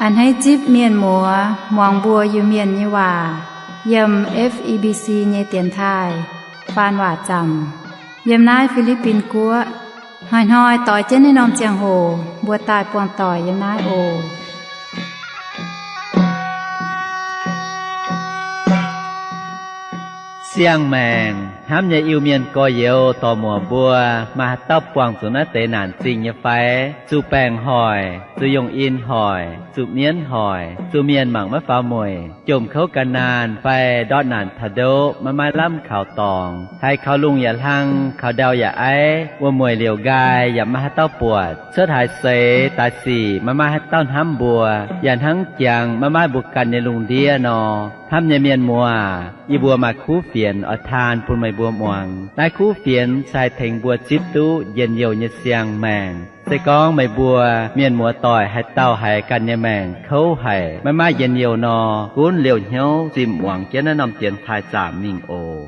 A'hneiv zipv mienh muoz muangx mbuo Iu-Mienh nyei waac yiem F E B C nyei dienx taaih faan waac zaamc yiem naaiv Fi^li^bin Guoqv. Hnoi-hnoi doix jienv naaiv norm ziangh hoc mbuo daaih buangh doic yiem naaiv oc. Siang-maengc hnamv nyei Iu-Mienh gorx-youz dorc-muoc mbuo, maaih haaix dauh buangh zuqc naaiv deix naanc zingh nyei fai? Zuqc baengc hoic, zuqc yungh in hoic, zuqc mienv hoic, zuqc mienh mangc maiv faaux mueic, jomc kouv gan naanh fai ndortv naanc taux ndoqv maiv maaih lamh kaux dorngx, haiz kaux lungh yaac hlang, kaux ndau yaac aiv, wuom-mueic liouc nqaai yaac maiv maaih haaix dauh buatc, cuotv haaix seix daaih sic maiv maaih haaix dauh hnamv mbuo, yaac hnangv jangx maiv maaih mbuo ganh nyei lungh ndiev nor. Hnamv nyei mienh muoz, yie mbuo maaih kuv fienx oix taan bun meih mbuo muangx. Naaiv kuv fienx se haih tengx mbuo zipv duqv njien-youh nyei siang-maengc. Se gorngv meih mbuo mienh muoz-doic haaix dauh haiz ganh nyei maengc kouv haic, maiv maaih njien-youh nor, gunv liouh hnyouv zimh muangx jienv naaiv norm dienx taaih zaamc mingh oc.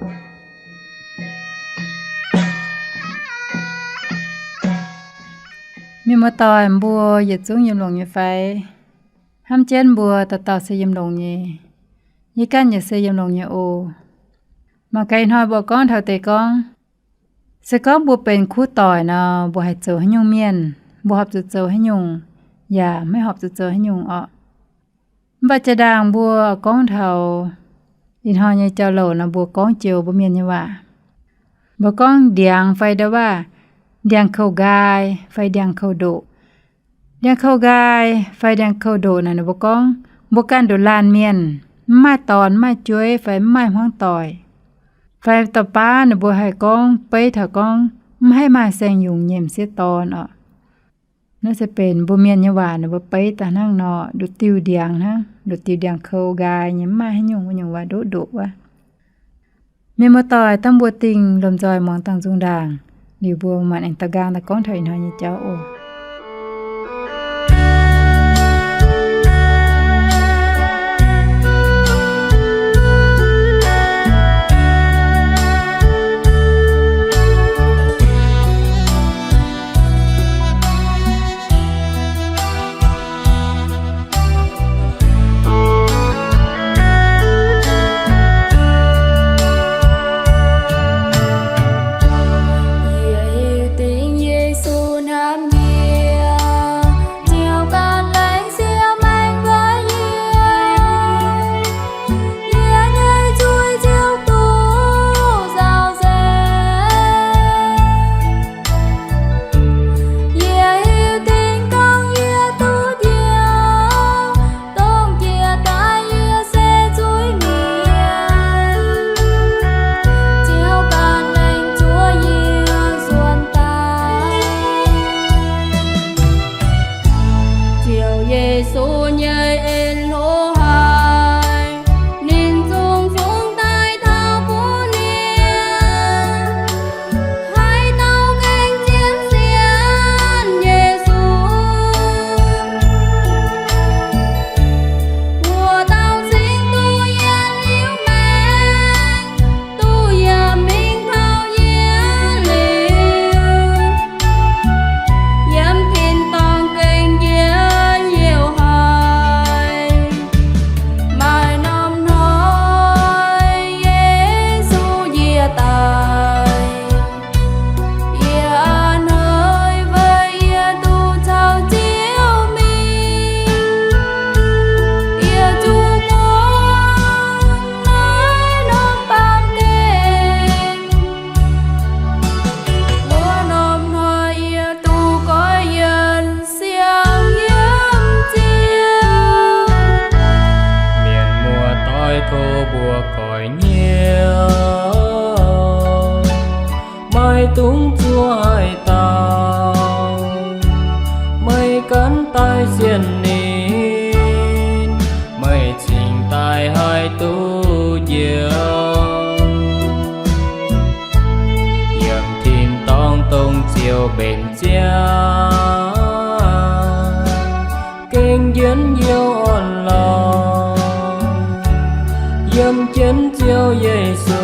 Mienh muoz-doic mbuo yietc zungv yiem longx nyei fai? Hnamv jienv mbuo dauh dauh se yiem longx nyei. Yie ganh yaac se yiem longx nyei oc. Mangc gaax ih hnoi mbuo gorngv taux deix gorngv, se gorngv mbuo benx kuv doic nor, mbuo haih zoux haaix nyungc mienh, mbuo horpc zuqc zoux haaix nyungc, yaac maiv horpc zuqc zoux haaix nyungc orqc. Mv baac jaa-ndaangc mbuo gorngv taux ih hnoi nyei jauv-louc nor, mbuo gorngv joux mbuo mienh nyei waac. Mbuo gorngv ndiangx fai ndau waac, ndiangx-koux nqaai fai ndiangx-koux ndoqc. Ndiangx-koux nqaai fai ndiangx-koux ndoqc naaic, ninh mbuo gorngv mbuo ganh nduqc laanh mienh, mv maaih dorn, mv maaih jueiv fai mv maaih hmuangv doic. Fai dauh baav ninh mbuo haih gorngv beiv taux gorngv mv haih maaih saeng-yungz nyei m'sieqv dorn orqc. Naaiv se benx mbuo mienh nyei waac, ninh mbuo beiv daaih hnangv nor, nduqc diuh ndiangx hnangv, nduqc diuh ndiangx-koux nqaai nyei, mv maaih haaix nyungc wuov nyungc waac, ndoqv ndoqc wuov. Mienh muoz-doic, dangh mbuo dingh lomh nzoih muangx dangh nzung ndaangc, liuz mbuo maanc aengx daux nqaang daaih gorngv taux ih hnoi nyei jauv oc. Yie hiuv duqv Yesu hnamv yie, ziouc ganh laengz siex maengc nqoi yie. Yie nyei zuiz ziouc duqv nzauh nzengc. Yie hiuv duqv gorngv yie duqv njoux, dongh jiex daaih yie se zuiz mienh, ziouc ganh laengz zuov yie nzuonx daaih. Ziouc Yesu nyei en hlo haic, ninh zungv fungx daaih taux bun ninh. Haaix dauh gengh zien sienx Yesu, wuov dauh cingx duqv yiem liuz maengc, duqv yiem mingh taux yie liuz, yiem tin-dorngh gengh njien-youh haic. Maaih norm hnoi Yesu njiec daaih, yie a'hneiv weic yie duqv caux Ziouv mingh. Yie zuqc guangc naaiv norm baamh gen, wuov norm hnoi yie duqv goiv yienc siang-yiem Ziouv. Mienh muoz-doic, tov mbuo goiv hnyouv, maiv dungx zuov haaix dauh. Meih ganh daaih sienx ninh, meih cingx daaih haih duqv njoux. Yiem tin-dorngh dongh Ziouv mbenc ziangx, gengh njien-youh orn-lorqc. Yiem jienv Ziouv Yesu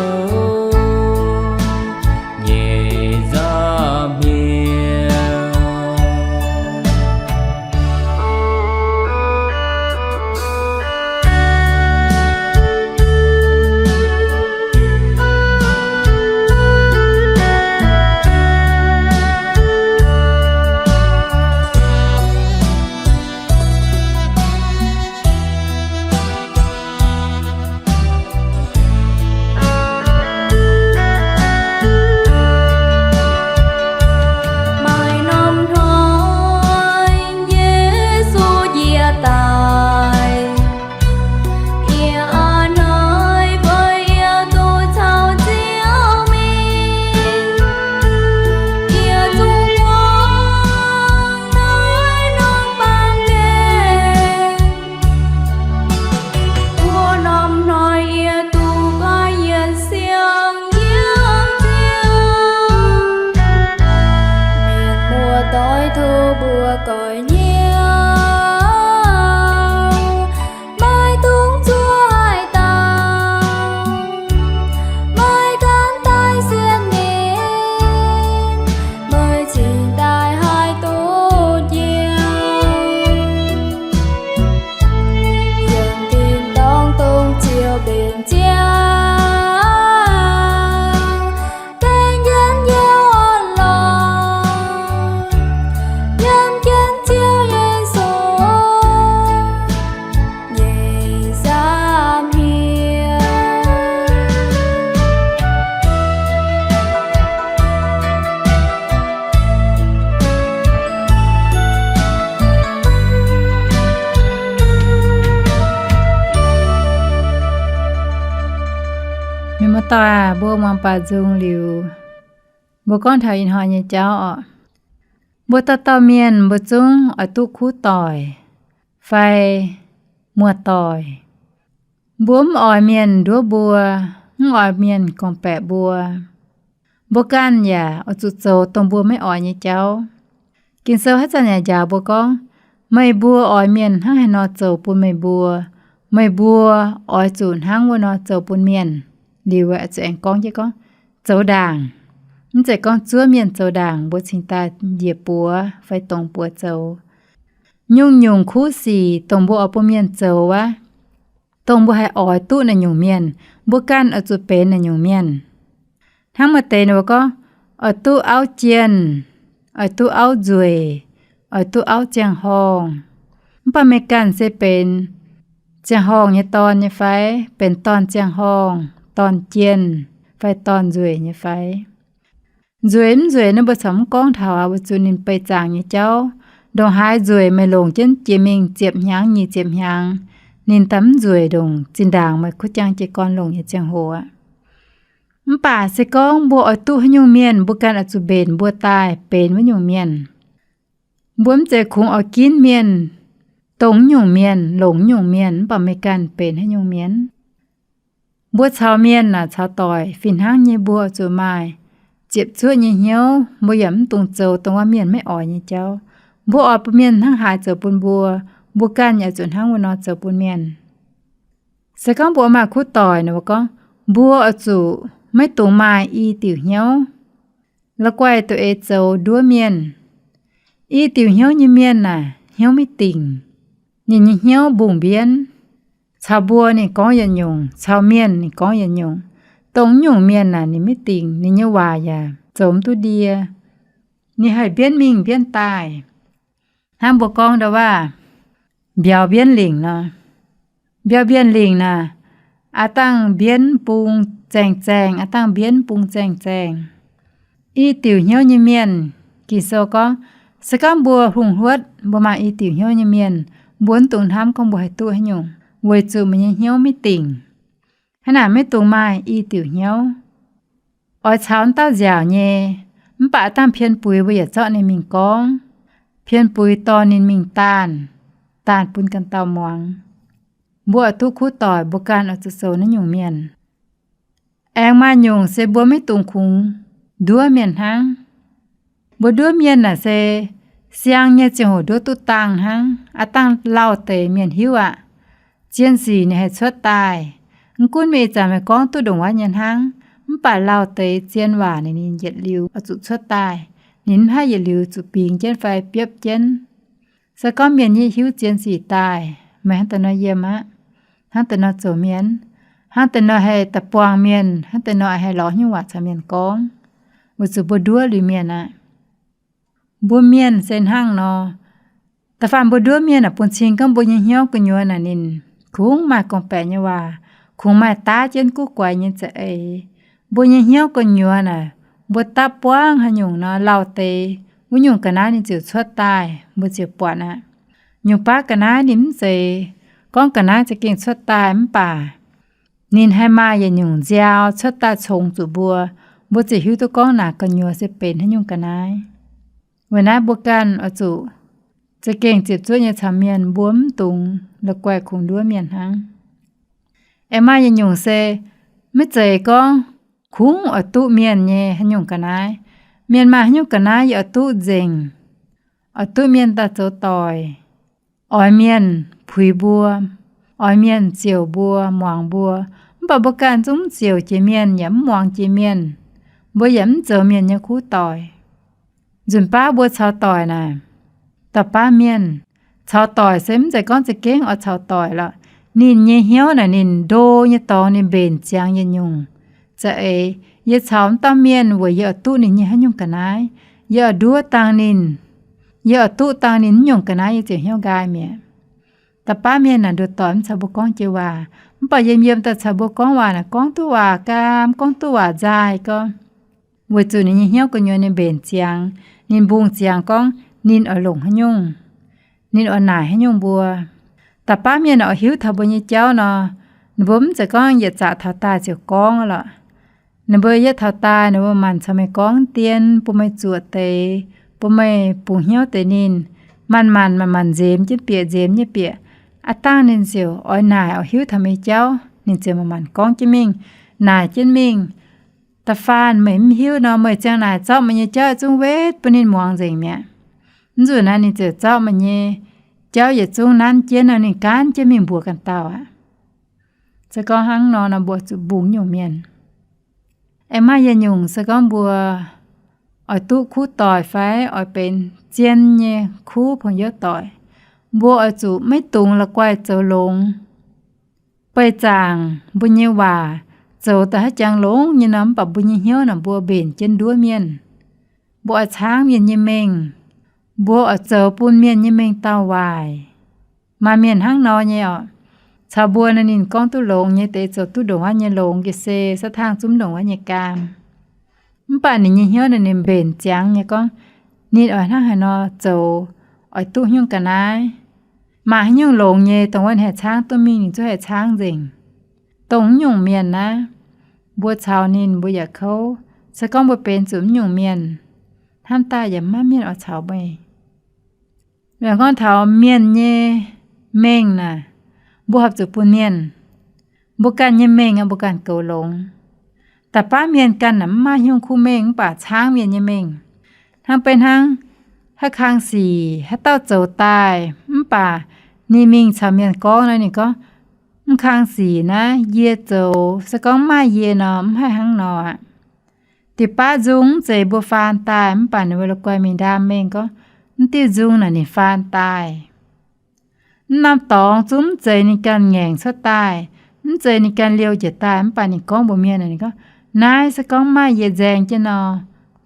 nyei nza'hmien. Goix hnyouv maiv dungx zuov haaix dauh, maiv gaanv daaih sienx ninh, meih cingx daaih haih duqv njoux. Yiem tin-dorngh dongh Ziouv mbenc ziangx, dengv jienv Ziouv orn-lorqc, yiem jienv Ziouv Yesu nyei nza'hmien. Mienh muoz-doic aac, mbuo muangx baac nzung liuz, mbuo gorngv taux ih hnoi nyei jauv oc. Mbuo dauh dauh mienh mbuo zungv oix duqv kuv doic fai muoz-doic. Mbuo mv oix mienh nduov mbuo, mv oix mienh gorngv-baeqc mbuo. Mbuo ganh yaac oix zuqc zoux dongh mbuo maiv oix nyei jauv. Ging-Sou haaix zanc yaac njaaux mbuo gorngv, meih mbuo oix mienh hnangv haaix nor zoux bun meih mbuo, meih mbuo oix zuqc hnangv wuov nor zoux bun mienh. Liuz oix zuqc aengx gorngv jienv gorngv, zoux ndaangc. Mv zeiz gorngv zuov mienh zoux ndaangc mbuo cingx daaih njiec buoz fai dongz buoz zoux. Nyungc-nyungc kuv sic dongh mbuo oix bun mienh zoux wuov, dongh mbuo haih oix duqv naaiv nyungc mienh, mbuo ganh oix zuqc benx naaiv nyungc mienh. Hnangv maaih deix ninh mbuo gorngv, oix duqv auv jienh, oix duqv auv nzueic, oix duqv auv ziangh horngh. Mv baac meih ganh se benx ziangh horngh nyei dorn nyei fai? Benx dorn ziangh horngh, dorn jienh, fai dorn nzueic nyei fai? Nzueic mv nzueic naaiv mbuo corc mv gorngv taux aqv, weic zuqc ninh beih zaangc nyei jauv, ndongc haaix nzueic meih longc jienv jiex mingh ziepc hnyangx nyic ziepc hnyangx, ninh daaih mv nzueic ndongc zinh ndaangc meih kuv jangx jiez gorn longc nyei ziangh hoc aqv. Mv baac se gorngv mbuo oix duqv haaix nyungc mienh, mbuo ganh oix zuqc mbenc mbuo daaih benx wuov nyungc mienh. Mbuo mv zeiz kungx oix ginv mienh, dongh nyungc mienh, longc nyungc mienh, mv baac meih ganh benx haaix nyungc mienh. Mbuo caux mienh naaic caux doic fih hnangv nyei, mbuo oix zuqc maaih ziepc zuoqv nyei hnyouv. Mbuo yaac mv dungx zoux dongh wuov mienh maiv oix nyei jauv. Mbuo oix bun mienh hnangv haaix zoux bun mbuo, mbuo ganh yaac zuqc hnangv wuov nor zoux bun mienh. Se gorngv mbuo maaih kuv doic nor, mbuo gorngv mbuo oix zuqc maiv dungx maaih i diuc hnyouv, la'guaih doqc eix zoux nduov mienh. I diuc hnyouv nyei mienh naaic hnyouv maiv dingc. Ninh nyei hnyouv mbungh mbienv. Caux mbuo ninh gorngv yietc nyungc, caux mienh ninh gorngv yietc nyungc. Dongh nyungc mienh naaic ninh maiv dingc, ninh nyei waac yaac zoux mv duqv ndie. Ninh haih mbienv mingh mbienv daaih. Hnangv mbuo gorngv ndau waac, mbiauz mbienv lingc nor. Mbiauz mbienv lingc naaic, aav dangh mbienv bung zaeng zaeng, aav dangh mbienv bung zaeng zaeng. I diuc hnyouv nyei mienh, Ging-Sou gorngv, se gorngv mbuo hungh hluotv, mbuo maaih i diuc hnyouv nyei mienh, mbuo mv dungx hnamv gorngv mbuo haih duqv haaix nyungc, weic zuqc meih nyei hnyouv maiv dingc. Hnangv naaic maiv dungx maaih i diuc hnyouv. Oix caux wuov dauh nziaauc nyei, mv baac aav dangh pien buix mbuo yaac zorqv ninh mingh gorngv, pien buix dorh ninh mingh daanh, daanh bun ganh dauh muangx. Mbuo oix duqv kuv doic, mbuo ganh oix zuqc zoux naaiv nyungc mienh. Aengx maaih nyungc se mbuo maiv dungx kungx nduov mienh hnangv. Mbuo nduov mienh naaic se siang nyei ziangh hoc nduov duqv dangh hnangv, aav dangh lauh deix mienh hiuv aqv. Zien sic ninh haih cuotv daaih. Mv gunv meih ih zanc meih gorngv duqv ndongc wuov nyei hnangv, mv baac lauh deix zien waac ninh, ninh yietc liuz oix zuqc cuotv daaih. Ninh mv haih yietc liuz zuqc bingx jienv fai biopv jienv. Se gorngv mienh nyei hiuv zien sic daaih, meih hnangv deix nor yiem aqv, hnangv deix nor zoux mienh, hnangv deix nor haih da'buangh mienh, hnangv deix nor haih lorz nyungc waac caux mienh gorngv, weic zuqc mbuo nduov liuz mienh aqv. Mbuo mienh se hnangv nor. Da'faanh mbuo nduov mienh naaic bun cing gorngv mbuo nyei hnyouv gu'nyuoz naaic ninh kungx maaih gorngv-baeqc nyei waac, kungx maaih daav jienv guv guaix nyei za'eix. Mbuo nyei hnyouv gu'nyuoz naaic, mbuo dapv buangv haaix nyungc nor, lauh deix wuov nyungc ga'naaiv ninh ziouc cuotv daaih, mbuo ziouc buatc aqv. Nyungc baav ga'naaiv ninh mv zeiz gorngv ga'naaiv za'gengh cuotv daaih mv baac ninh haih maaih yietc nyungc nziaaux cuotv daaih congx zuqc mbuo, mbuo ziouc hiuv duqv gorngv naaic gu'nyuoz se benx haaix nyungc ga'naaiv. Weic naaiv mbuo ganh oix zuqc za'gengh ziepc zuoqv nyei caux mienh, mbuo mv dungx la'guaih kungx nduov mienh hnangv. Aengx maaih yietc nyungc se maiv zeiz gorngv kungx oix duqv mienh nyei haaix nyungc ga'naaiv. Mienh maaih haaix nyungc ga'naaiv yie oix duqv nzengc. oix duqv mienh daaih zoux doic. Oix mienh puix mbuo, oix mienh ziouc mbuo, muangx mbuo. Mv baac mbuo ganh zungv mv ziouc jiex mienh yaac mv muangx jiex mienh. Mbuo yaac mv zoux mienh nyei kuv doic. Nzunc baav mbuo caux doic naaic, da'baav mienh caux doic se mv zeiz gorngv za'gengh oix caux doic lorqc. Ninh nyei hnyouv naaic ninh ndo nyei dorngx ninh mbenc ziangx yietc nyungc. Za'eix yie caux mv dauh mienh weic yie oix duqv ninh nyei haaix nyungc ga'naaiv, yie oix nduov dangh ninh, yie oix duqv dangh ninh nyungc ga'naaiv yie ziouc hnyouv nqaai mi'aqv. Da'baav mienh naaic nduqc doic mv caux mbuo gorngv jiex waac, mv baac yiem yiem daaih caux mbuo gorngv waac naaic gorngv duqv waac gaam, gorngv duqv waac nzaaih gorngv. Weic zuqc ninh nyei hnyouv gu'nyuoz ninh mbenc ziangx, ninh mbungh ziangx gorngv ninh oix longc haaix nyungc, ninh oix naaic haaix nyungc mbuo. Da'baav mienh oix hiuv taux mbuo nyei jauv nor, ninh mbuo mv zeiz gorngv yietc zaqc taux daaih ziouc gorngv lorqc. Ninh mbuo yietv taux daaih ninh mbuo manc caux meih gorngv dien, bun meih zuoqc deix, bun meih bungx hnyouv deix ninh, manc-manc manc-manc nzemx jienv bieqc, nzemx jienv bieqc. Aav dangh ninh ziouc oix naaic oix hiuv taux meih jauv, ninh ziouc manc-manc gorngv jienv mingh, naaic jienv mingh. Da'faanh meih mv hiuv nor, meih ziang naaic zorqv meih nyei jauv yietc zungv wetv bun ninh muangx nzengc mi'aqv. Mv nzunc naaiv ninh ziouc zorqv meih nyei jauv yietc zungv nanv jienv nor, ninh gaanv jienv mingh mbuox ganh dauh aqv. Se gorngv hnangv nor, nor mbuo zuqc mbungh nyungc mienh. Aengx maaih yietc nyungc se gorngv mbuo oix duqv kuv doic fai oix benx zien nyei kuv pong youv doic, mbuo oix zuqc maiv dungx la'guaih zoux longx. Beih zaangc mbuo nyei waac zoux daaih haaix jangx longx nyei nor, mv baac mbuo nyei hnyouv naaic mbuo mbenc jienv nduov mienh. Mbuo oix caangv mienh nyei mengh. Mbuo oix zoux bun mienh nyei mengh dauh waaic. Maaih mienh hnangv nor nyei orqc. Caux mbuo nor ninh gorngv duqv longx nyei deix, zoux duqv ndongc wuov nyei longx ga'sie, sa tangh zungv ndongc wuov nyei gaam. Mv baac ninh nyei hnyouv naaic ninh mbenc ziangx nyei gorngv, ninh oix hnangv haaix nor zoux, oix duqv haaix nyungc ga'naaiv. Maaih haaix nyungc longx nyei, dongh wuov ninh haih caangv duqv mingh, ninh zungv haih caangv nzengc. Dongh naaiv nyungc mienh naaiv, mbuo caux ninh mbuo yaac kouv. Se gorngv mbuo benx zuqc naaiv nyungc mienh, hnamv daaih yaac maiv maaih mienh oix caux meih. Mv baac gorngv taux mienh nyei mengh naaic, mbuo horpc zuqc bun mienh. Mbuo ganh nyei mengh aeqv, mbuo ganh goux longx. Da'baav mienh ganh naaic mv maaih haaix nyungc kuv mengh mv baac caangv mienh nyei mengh. Hnangv beiv hnangv, haaix kang sic haaix dauh zoux daaih mv baac ninh mingh caux mienh gorngv nor, ninh gorngv, mv kang sic naaiv yie zoux, se gorngv mv maaih yie nor, mv haih hnangv nor aqv. Diuh baav nzung mv zeiz mbuo faan daaih, mv baac ninh mbuo la'guaih mingh ndaam mengh gorngv, mv diuh nzung naaic ninh faan daaih. Mv norm dorngx zungv mv zeiz ninh ganh ngaengc cuotv daaih, mv zeiz ninh ganh liouh njiec daaih, mv baac ninh gorngv mbuox mienh, ninh gorngv, naaiv se gorngv maaih yie nzaeng jienv nor,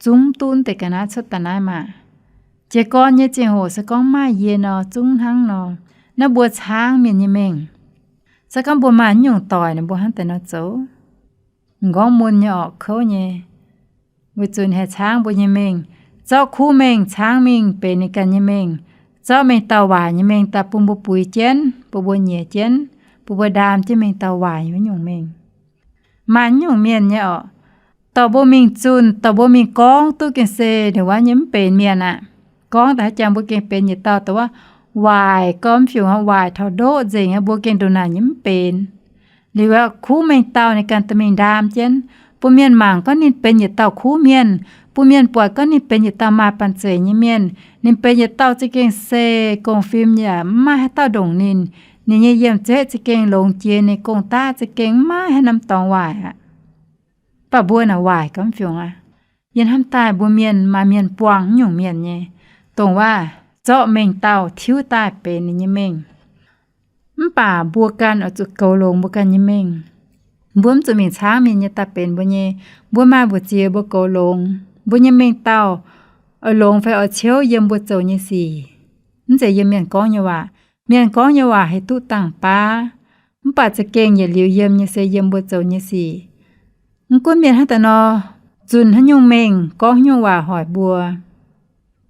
zungv duqv deix ga'naaiv cuotv daaih naaiv maah! Jiez gorn nyei ziangh hoc se gorngv maaih yie nor, zungv hnangv nor. Naaiv mbuo caangv mienh nyei mengh. Se gorngv mbuo maaih nyungc doic, ninh mbuo hnangv deix nor zoux. M'nqorngv mun nyei orqc, kouv nyei. Weic zuqc ninh haih caangv mbuo nyei mengh, zorqv kuv mengh caangv mingh benx ninh ganh nyei mengh, zorqv mengh dauh waaic nyei mengh daaih bun mbuo buix jienv, bun mbuo nyiex jienv, bun mbuo ndaam jienv mengh dauh waaic nyei wuov nyungc mengh. Maaih nyungc mienh nyei orqc, dorh mbuo mingh zunh, dorh mbuo mingh gorngv duqv gengh se ndongc wuov nyei mv benx mienh aqv. Gorngv daaih haaix jangx mbuo gengh benx yietc dauh dongh wuov waaic gormx fiungc, waaic taux ndoqv nzengc, mbuo gengh ndongc naaic nyei mv benx. Liuz aqv, kuv mengh dauh ninh ganh dorh mingh ndaam jienv, bun mienh mangc gorngv ninh benx yietc dauh kuv mienh, bun mienh buatc gorngv ninh benx yietc dauh maaih banh zeic nyei mienh. Ninh benx yietc dauh za'gengh se gong-fim yaac mv maaih haaix dauh ndongc ninh. Ninh nyei yiem zeqv za'gengh longx jiex, ninh gong-daqv za'gengh mv maaih haaix norm dorngx waaic aqv. Mv baac mbuo naaic waaic gormx fiungc aqv. Yie hnamv daaih mbuo mienh maaih mienh buangh naaiv nyungc mienh nyei, dongh wuov zorqv mengh dauh tiuv daaih benx ninh nyei mengh. Mv baac mbuo ganh oix zuqc goux longx mbuo ganh nyei mengh. Mbuo mv zuqc mingh caangv mienh nyei daaih benx mbuo nyei. Mbuo maaih mbu'ziex mbuo goux longx. Mbuo nyei mengh dauh oix longx fai oix ciouv yiem mbuo zoux nyei sic, mv zeiz yiem mienh gorngv nyei waac. Mienh gorngv nyei waac haih duqv dangh baav, mv baac za'gengh yietc liuz yiem nyei se yiem mbuo zoux nyei sic. Mv gunv mienh hnangv daaih nor zunh haaix nyungc mengh, gorngv haaix nyungc waac hoic mbuo,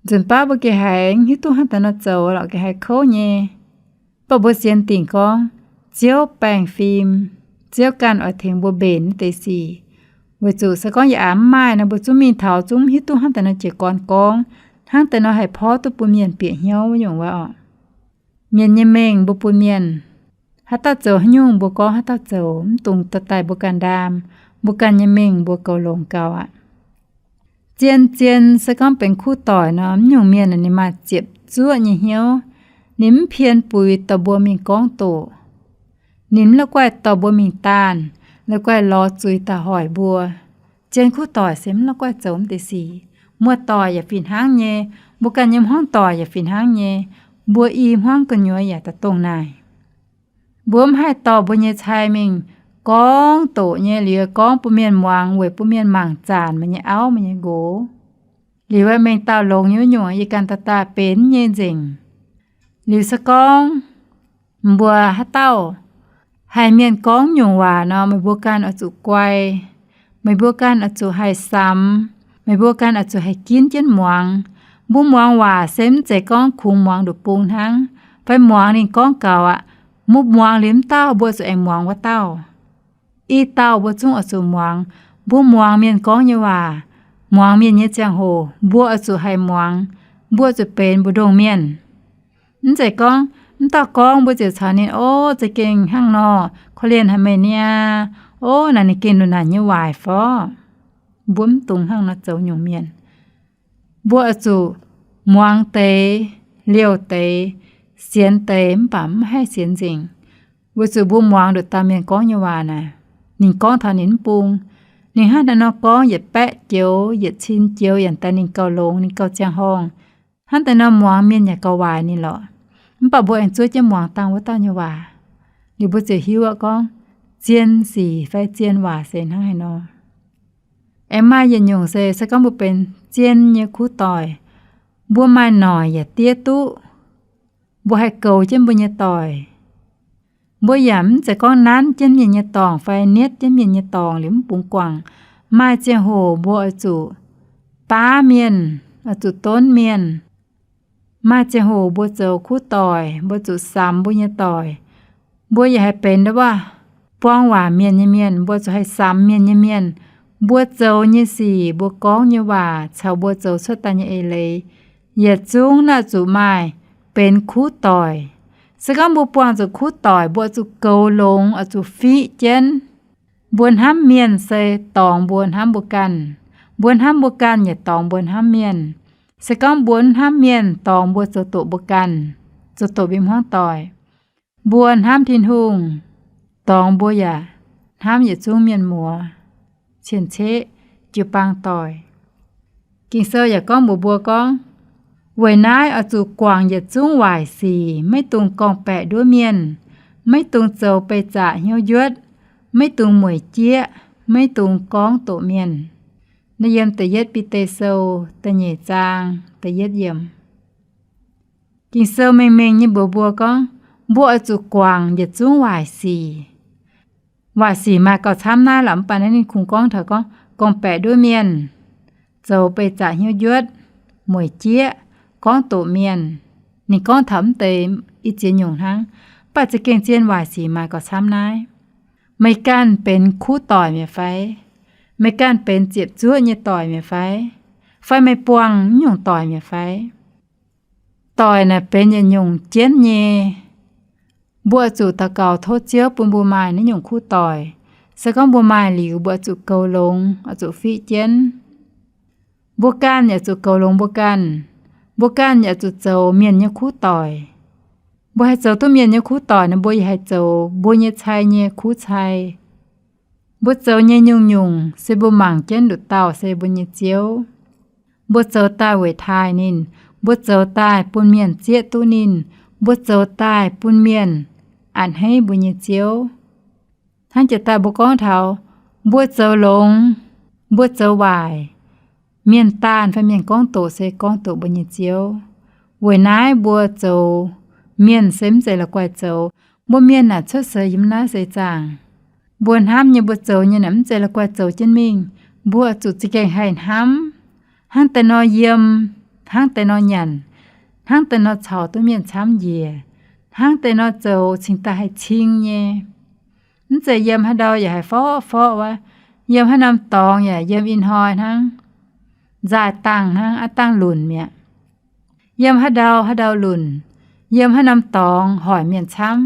nzunc baav mbuo gengh haiz mv hiuv duqv hnangv daaih nor zoux lorqc, gengh haiz kouv nyei. Mv baac mbuo sienx dingc gorngv Ziouv baengh fim, Ziouv ganh oix tengx mbuo mbenc naaiv deix sic. Weic zuqc se gorngv yaac mv maaih nor, mbuo zungv mingh taux zungv mv hiuv duqv hnangv daaih nor jiez gorn gorngv, hnangv daaih nor haih porv duqv bun mienh bieqc hnyouv wuov nyungc wuov orqc. Mienh nyei mengh mbuo bun mienh, haaix dauh zoux haaix nyungc mbuo gorngv haaix dauh zoux, mv dungx dorh daaih mbuo ganh ndaam. Mbuo ganh nyei mengh mbuo goux longx gaux aqv. Zien-zien se gorngv benx kuv doic nor, mv nyungc mienh ninh maaih ziepc zuoqv nyei hnyouv. Ninh mv pien buix dorh mbuo mingh gorngv doqc. Ninh mv la'guaih dorh mbuo mingh daanh, la'guaih lorz zuiz daaih hoic mbuo. Zien kuv doic se mv la'guaih zoux mv deix sic. Muoz-doic yaac fih hnangv nyei, mbuo ganh nyei hmuangv doic yaac fih hnangv nyei. Mbuo i hmuangv gu'nyuoz yaac daaih dongh naaic. Mbuo mv haih dorh mbuo nyei cai mingh gorngv doqc nyei liuz gorngv bun mienh muangx weic bun mienh mangc zanc meih nyei auv meih nyei nqox. Liuz aeqv, mengh dauh longx nyei wuov nyungc yie ganh daaih daaih benx nyei nzengc. Liuz se gorngv mbuo haaix dauh haih mienh gorngv nyungc waac nor, meih mbuo ganh oix zuqc guai. Meih mbuo ganh oix zuqc haih samx. Meih mbuo ganh oix zuqc haih ginv jienv muangx. Mbuo muangx waac se mv zeiz gorngv kungx muangx nduqc bung hnangv, fai muangx ninh gorngv gaux aqv. Mbuo muangx liuz mv dauh mbuo zuqc aengx muangx wuov dauh. I dauh mbuo zungv oix zuqc muangx. Mbuo muangx mienh gorngv nyei waac, muangx mienh nyei ziangh hoc mbuo oix zuqc haih muangx. Mbuo zuqc benx mbu'ndongx mienh. Mv zeiz gorngv mv dauh gorngv mbuo ziouc caux ninh, Ov, za'gengh hnangv nor, korv-lienh haic meih niaa. Ov, naaic ninh gengh nduqc naaic nyei waaic fov. Mbuo mv dungx hnangv nor zoux nyungc mienh. Mbuo oix zuqc muangx deix, liouh deix, sienx deix mv baac mv haih sienx nzengc. Weic zuqc mbuo muangx nduqc dauh mienh gorngv nyei waac naaic, ninh gorngv taux ninh mv bung. Ninh hnangv haaix nor gorngv yietc baeqv joux, yietc cin joux yaac daaih ninh gauh longx, ninh gauh ziangh horngh. Hnangv deix nor muangx mienh yaac gauh waaic ninh lorqc. Mv baac mbuo aengx zuov jienv muangx dangh wuov dauh nyei waac, liuz mbuo ziouc hiuv aqv gorngv zien sic fai zien waac se hnangv haaix nor. Aengx maaih yietc nyungc se, se gorngv mbuo benx zien nyei kuv doic, mbuo maaih noic yaac diev duqv. Mbuo haih goux jienv mbuo nyei doic. Mbuo yaac mv zeiz gorngv nanv jienv mienh nyei dorngc fai nietv jienv mienh nyei dorngc liuz mv bungx guangc. Maaih ziangh hoc mbuo oix zuqc baav mienh, oix zuqc donv mienh. Maaih ziangh hoc mbuo zoux kuv doic, mbuo zuqc samx mbuo nyei doic. Mbuo yaac haih benx wuov buang waac mienh nyei mienh, mbuo zuqc haih samx mienh nyei mienh. Mbuo zoux nyei sic, mbuo gorngv nyei waac caux mbuo zoux cuotv daaih nyei eix leiz, yietc zungv naaiv zuqc maaih benx kuv doic. Se gorngv mbuo buangh zuqc kuv doic, mbuo oix zuqc goux longx, oix zuqc fiqv jienv. Mbuo hnamv mienh se dorngx mbuo hnamv mbuo ganh. Mbuo hnamv mbuo ganh yaac dorngx mbuo hnamv mienh. Se gorngv mbuo mv hnamv mienh, dorngx mbuo zoux doqc mbuo ganh, zoux doqc mbuo hmuangv doic. Mbuo hnamv Tin-Hungh, dorngx mbuo yaac hnamv yietc zungv mienh muoz, cien-ceqv, jiu-baang doic. Ging-Sou yaac gorngv mbuox mbuo gorngv, weic naaiv oix zuqc guangc yietc zungv waaic sic, maiv dungx gorngv-baeqc nduov mienh, maiv dungx zoux beih zaqc hnyouv njuotv, maiv dungx mueic jieqv, maiv dungx gorngv doqc mienh. Naaiv yiem Da'yietv Bide Sou da'nyeic zaang da'yietv yiemc. Ging-Sou mengh mengh nyei mbuox mbuo gorngv, mbuo oix zuqc guangc yietc zungv waaic sic. Waaic sic maaih gauh camv naaiv lorqc, mv baac naaiv ninh kungx gorngv taux gorngv gorngv-baeqc nduov mienh, zoux beih zaqc hnyouv njuotv, mueic jieqv, gorngv doqc mienh. Ninh gorngv taux mv deix i ziex nyungc hnangv, mv baac za'gengh zien waaic sic maaih gauh camv naaiv. Meih ganh benx kuv doic mi'aqv fai? Meih ganh benx ziepc zuoqv nyei doic mi'aqv fai? Fai meih buangh naaiv nyungc doic mi'aqv fai? Doic naaic benx yietc nyungc jienv nyei. Mbuo oix zuqc daux gaux tov Ziouv bun mbuo maaih naaiv nyungc kuv doic. Se gorngv mbuo maaih liuz, mbuo oix zuqc goux longx, oix zuqc fiqv jienv. Mbuo ganh yaac zuqc goux longx mbuo ganh. Mbuo ganh yaac zuqc zoux mienh nyei kuv doic. Mbuo haih zoux duqv mienh nyei kuv doic nor, mbuo yaac haih zoux mbuo nyei cai nyei kuv cai. Mbuo zoux nyei nyungc-nyungc se mbuo mangc jienv nduqc dauh se mbuo nyei Ziouv. Mbuo zoux daaih weic taaih ninh. Mbuo zoux daaih bun mienh zieqv duqv ninh. Mbuo zoux daaih bun mienh a'hneiv mbuo nyei Ziouv. Hnangv jiex daaih mbuo gorngv taux mbuo zoux longx, mbuo zoux waaic, mienh daanh fai mienh gorngv doqc se gorngv doqc mbuo nyei Ziouv. Weic naaiv mbuo zoux mienh se mv zeiz la'guaih zoux. Mbuo mienh naaic cuotv seix yiem naaiv seix zaangc, mbuo hnamv nyei, mbuo zoux nyei naaic mv zeiz la'guaih zoux jienv mingh. Mbuo zuqc za'gengh haih hnamv, hnangv deix nor yiem, hnangv deix nor nyanc, hnangv deix nor caux duqv mienh camv njiec, hnangv deix nor zoux cingx daaih haih cing nyei. Mv zeiz yiem haaix ndau yaac haih forv-forv wuov, yiem haaix norm dorngx yaac yiem ih hnoi hnangv, nzaaih dangh hnangv, aav dangh lunc mi'aqv. Yiem haaix ndau haaix ndau lunc, yiem haaix norm dorngx hoic mienh camv.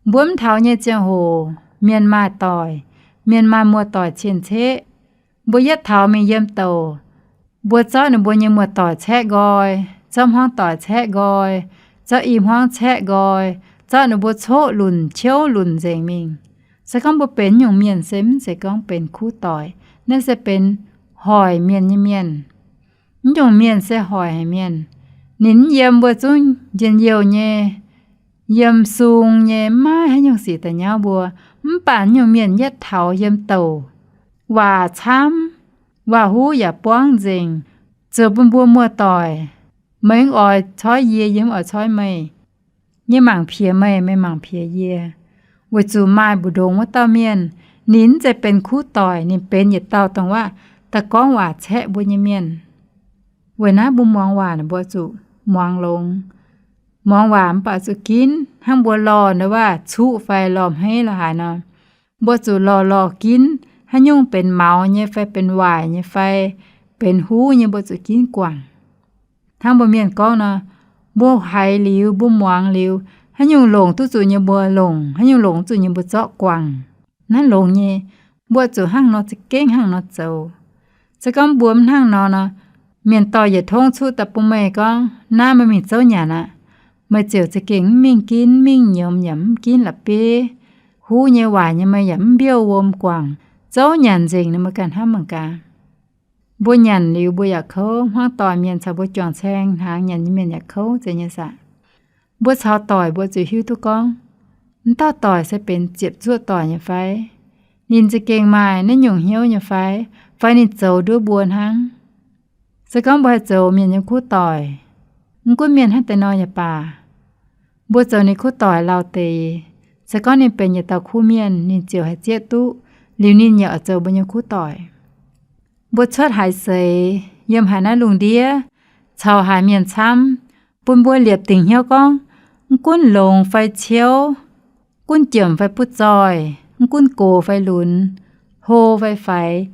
Mbuo mv taux nyei ziangh hoc mienh maaih doic, mienh maaih muoz-doic cien-ceqv. Mbuo yietv taux mingh yiem douc, Mbuo zorqv ninh mbuo nyei muoz-doic caeqv nqoi, zorqv hmuangv doic caeqv nqoi, zorqv i hmuangv caeqv nqoi, zorqv ninh mbuo coqv lunc, ciouv lunc nzengc mingh. Se gorngv mbuo benx nyungc mienh se mv zeiz gorngv benx kuv doic, naaiv se benx hoic mienh nyei mienh. Mv nyungc mienh se hoic haic mienh. Ninh mv yiem mbuo zungv njien-youh nyei, yiem sung nyei, mv maaih haaix nyungc sic daaih nyauv mbuo. Mv baac nyungc mienh yietv taux yiem douc, waac camv, waac-huv yaac buangv nzengc, ziouc bun mbuo muoz-doic, meih mv oix coiv yie, yie mv oix coiv meih. Yie mangc piex meih, meih mangc piex yie. Weic zuqc maaih mbu'ndongx wuov dauh mienh, ninh mv zeiz benx kuv doic, ninh benx yietc dauh dongh waac daaih gorngv waac caeqv mbuo nyei mienh. Weic naaiv mbuo muangx waac ninh mbuo zuqc muangx longx. Muangx waac mv baac zuqc ginv hnangv mbuo lorh ndau waac cuqv fai lorh hmeiv lorh haaix nor. Mbuo zuqc lorh lorh ginv haaix nyungc benx maux nyei fai benx waaic nyei fai benx huv nyei, mbuo zuqc ginv guangc. Hnangv mbuo mienh gorngv nor, mbuo haiz liuz, mbuo muangx liuz, haaix nyungc longc duqv zuqc nyei mbuo longc, haaix nyungc longc zuqc nyei mbuo zorqv guangc. Naaiv longx nyei, mbuo zuqc hnangv nor za'gengh hnangv nor zoux. Se gorngv mbuo mv hnangv nor nor, mienh dorh yietc tongv cuqv daaih bun meih gorngv, naaiv meih mingh zouv nyanc aqv. Meih ziouc za'gengh mv mingh ginv, mv mingh nyiemz yaac mv ginv la'bieiv. Huv nyei waaic nyei meih yaac mv mbiouh wuom guangc. Zouv nyanc nzengc nor meih ganh hnamv mangc gaax. Mbuo nyanc liuz mbuo yaac kouv, hmuangv doic mienh caux mbuo juangc caeng hnaangx nyanc nyei mienh yaac kouv, zeiz nyei saah? Mbuo caux doic mbuo zuqc hiuv duqv gorngv, m'dauh doic se benx ziepc zuoqv doic nyei fai? Ninh za'gengh maaih naaiv nyungc hnyouv nyei fai? Fai ninh zoux nduov mbuo hnangv? Se gorngv mbuo haih zoux mienh nyei kuv doic, mv gunv mienh hnangv deix nor yaac baac, mbuo zoux ninh kuv doic lauh deix, se gorngv ninh benx yietc dauh kuv mienh, ninh ziouc haih zieqv duqv, liuz ninh yaac oix zoux mbuo nyei kuv doic. Mbuo cuotv haaix seix, yiem haaix naaiv lungh ndiev, caux haaix mienh camv, bun mbuo liepc dingc hnyouv gorngv, mv gunv longx fai ciouv, gunv jomc fai butv zoih, mv gunv gox fai lunx, hlo fai faix,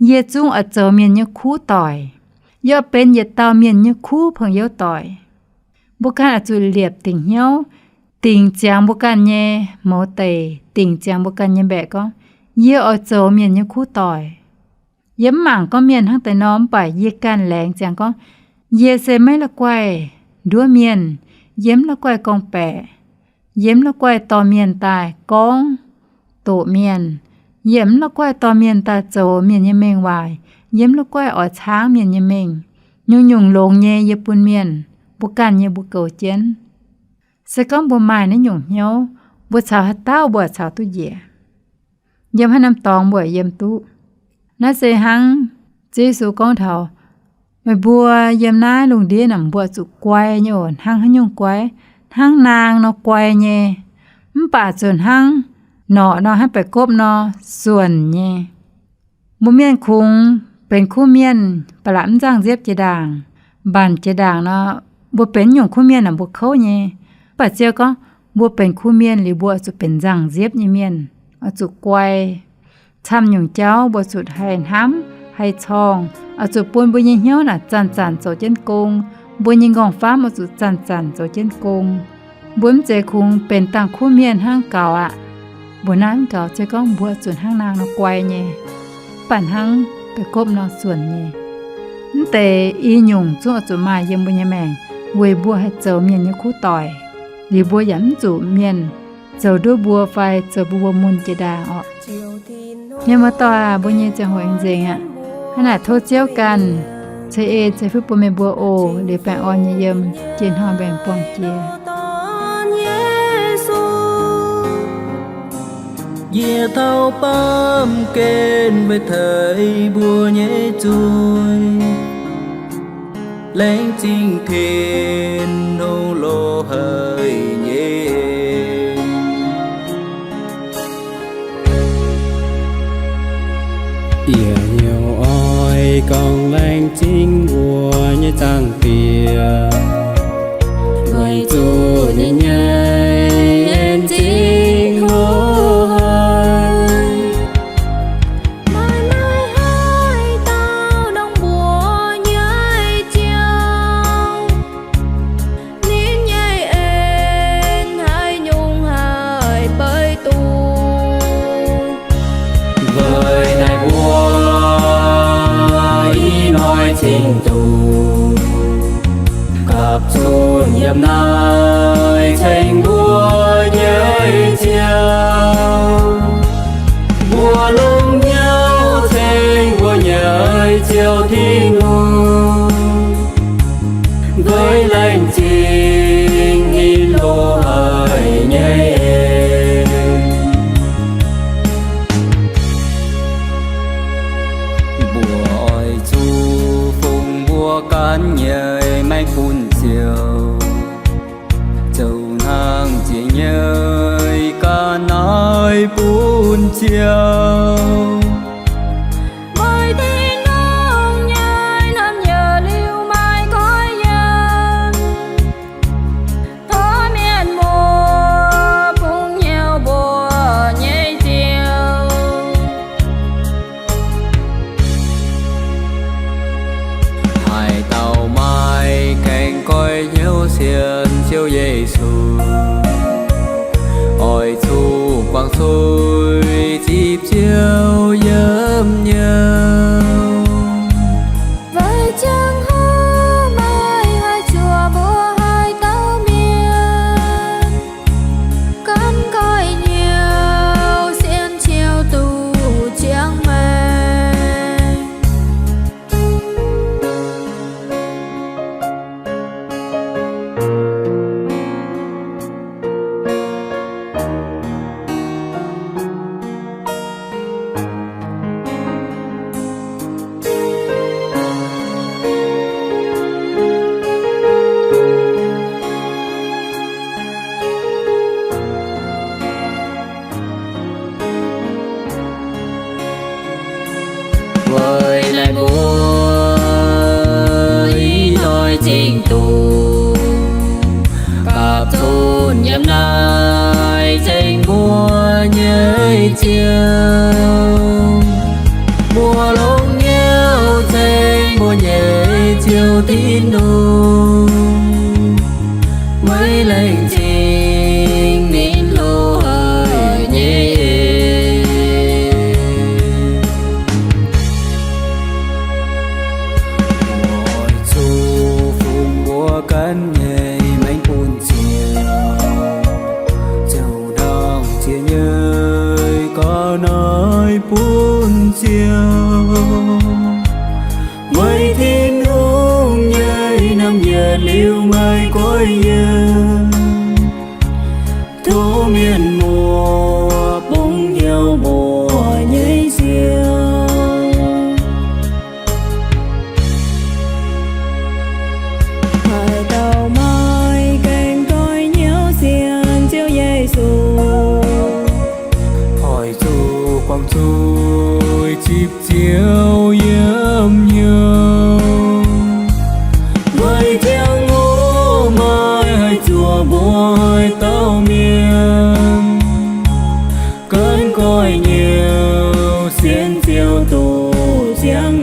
yie zungv oix zoux mienh nyei kuv doic, yie oix benx yietc dauh mienh nyei kuv pong youv doic. Mbuo ganh oix zuqc liepc dingc hnyouv, dingc ziangx mbuo ganh nyei mouz deic, dingc ziangx mbuo ganh nyei mbaeqc gorngv, yie oix zoux mienh nyei kuv doic. Yie mv mangc gorngv mienh hnangv deix nor, mv baac yie ganh laengz ziangx gorngv, yie se maiv la'guaih nduov mienh, yie mv la'guaih gorngv-baeqc, yie mv la'guaih dorh mienh daaih gorngv doqc mienh, yie mv la'guaih dorh mienh daaih zoux mienh nyei mengh waaic, yie mv la'guaih oix caangv mienh nyei mengh. Nyungc-nyungc longx nyei yie bun mienh, mbuo ganh nyei mbuo goux jienv. Se gorngv mbuo maaih naaiv nyungc hnyouv, mbuo caux haaix dauh mbuo caux duqv njiec. Yiem haaix norm dorngx mbuo yiem duqv. Naaiv se hnangv Ziouv Yesu gorngv taux, meih mbuo yiem naaiv lungh ndiev naaic mbuo zuqc guai nyei oc. Hnangv haaix nyungc guai? Hnangv naang nor guai nyei, mv baac zuqc hnangv norqc nor, hnangv baeqc gopv nor suonc nyei. Mbuo mienh kungx benx kuv mienh, ba'laqc mv nzangc nziepv jiex ndaangc, mbanc jiex ndaangc nor, mbuo benx nyungc kuv mienh naaic mbuo kouv nyei. Mv baac Ziouv gorngv, mbuo benx kuv mienh liuz mbuo oix zuqc benx nzangc nziepv nyei mienh, oix zuqc guai. Camv nyungc jauv mbuo zuqc haih hnamv, haih corngh, oix zuqc bun mbuo nyei hnyouv naaic zanc-zanc zoux jienv gong. Mbuo nyei nqorngv-famv oix zuqc zanc-zanc zoux jienv gong. Mbuo mv zeiz kungx benx dangh kuv mienh hnangv gaux aqv. Mbuo naaiv mv gaux, se gorngv mbuo zuqc hnangv naang nor guai nyei, mv baac hnangv baeqc gopv nor suonc nyei. Mv deix i nyungc zungv oix zuqc maaih yiem mbuo nyei maengc, weic mbuo haih zoux mienh nyei kuv doic, liuz mbuo yaac mv zuqc mienh zoux nduov mbuo fai zoux mbuo mbuo mun jiex ndaangc orqc. Mienh muoz-doic aac, mbuo nyei ziangh hoc aengx nzengc aqv. Hnangv naaic tov Ziouv ganh ceix eix ceix fuqv bun meih mbuo oc. Liuz baengh orn nyei yiem, jiex hnoi mbaengx buangh jiex. Yie taux baamh gen meih tengx mbuo nyei zuiz, laengz zingh pien hlo haic nyei. Yie hnyouv oix gorngv laengz zingh mbuo nyei Zaangc Diex, weic zuqc ninh nyei en zingh hlo haic. Maaih maaih haaix dauh dongh mbuox nyei Ziouv, ninh nyei en haaix nyungc haih beiv duqv? Weic naaiv mbuo ih hnoi Tin-Hungh gapv zunv yiem naaiv ceng mbuo nyei Ziouv. Mbuo longc hnyouv ceng mbuo nyei Ziouv Tin-Hungh, weic laengz zingh ninh loz-haic nyei en. Mbuo oix zuqc fungx mbuo ganh nyei maengc bun Ziouv, zoux hnangv ziex nyei ga'naaiv bun Ziouv. Weic Tin-Hungh nyei naamh nyouz liuz maaih goiv yiem, tov mienh muoz bungx hnyouv mbuo nyei Ziouv. Haaix dauh maaih gaengh goiv hnyouv sienx Ziouv Yesu, oix zuqc guangc zuiz zipv Ziouv yiem hnyouv. Weic ziangh hoc maaih haaix zuqc mbuo haaix dauh mienh gaengh goiv hnyouv sienx Ziouv duqv ziangh maengc. Weic naaiv mbuo ih hnoi Tin-Hungh gapv zunv yiem naaiv ceng mbuo nyei Ziouv. Mbuo longc hnyouv ceng mbuo nyei Ziouv Tin-Hungh, weic laengz zingh ninh loz-haic nyei en. Mbuo oix zuqc fungx mbuo ganh nyei maengc bun Ziouv, zoux hnangv ziex nyei ga'naaiv bun Ziouv. Weic Tin-Hungh nyei naamh nyouz liuz maaih goiv yiem, tov mienh muoz bungx hnyouv mbuo nyei Ziouv. Haaix dauh maaih gaengh goiv hnyouv sienx Ziouv Yesu, oix zuqc guangc zuiz zipv Ziouv yiem hnyouv. Weic ziangh hoc maaih haaix zuqc mbuo haaix dauh mienh gaengh goiv hnyouv sienx Ziouv duqv ziangh